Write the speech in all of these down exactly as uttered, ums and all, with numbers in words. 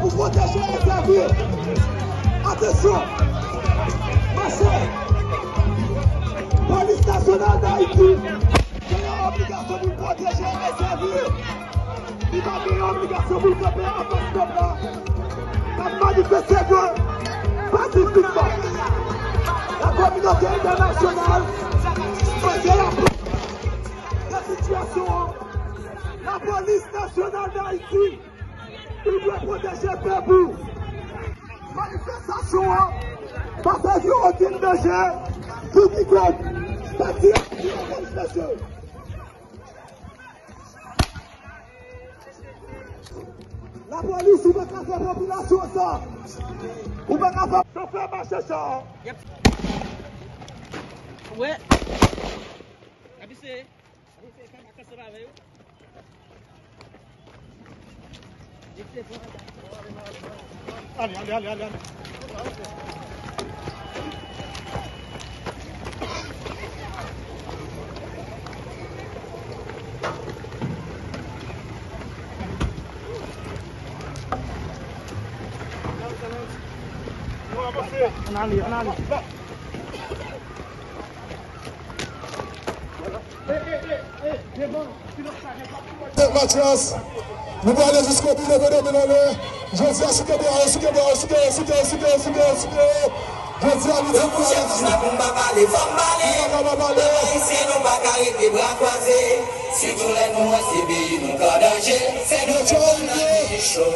Pou pwoteje e sèvi. Atansyon! Mache! Polis Nasyonal d Ayiti genyen obligasyon pou l pwoteje e sèvi. Li pa genyen obligasyon pou l kanpe anfas pèp la k ap manifeste yo pasifikman. Lakominote entènasyonal panse y ap pran de sitiyasyon an. Lapolis Nasyonal d Ayiti, ou dwe pwoteje pèp ou. Manifestasyon an pa sèvi okenn danje pou kikònk. Pa tire, pa tire, mesye. Lapolis, ou pa ka fè popilasyon sa. Ou pa ka fè chofè mache sa. Wè. Abise. Ale, ale, ale, ale, ale. Ann ale, ann ale. Matyas, nou prale jiskobout, leve de men anlè. Jodi a, souke bwa yo, souke bwa yo, souke yo, souke yo, souke yo, souke yo, souke yo. Jodi a, nou di nou prale. Pou m pa pale, fò m pale. Pèp ayisyen, nou pa ka rete bra kwaze. Sitou lè nou wè se peyi nou k an danje, se nou ki konn anni cho.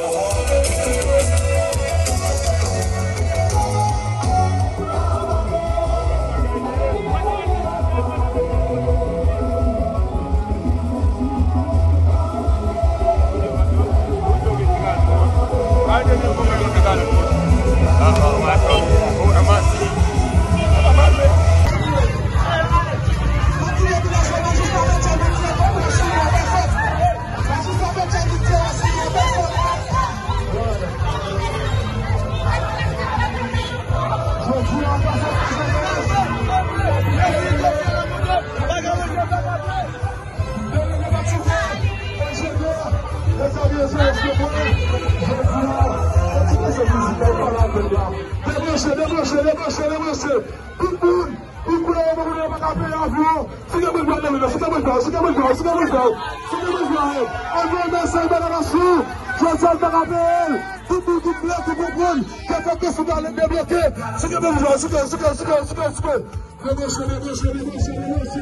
Debranche, debranche, debranche, debranche. Tout moun, tout moun, tout moun pa ka peye avyon. Souke bout bwa nan ri la, souke bout bwa, souke bout bwa, souke bout bwa. Souke bout bwa, eh. Anvoye mesaj ba la nasyon. Jodi a, l pa ka peye l. Tout moun, tout moun, tout moun, ke fè ke sou dale debloke. Souke bout bwa, souke, souke, souke, souke, souke. Debranche, debranche, debranche, debranche.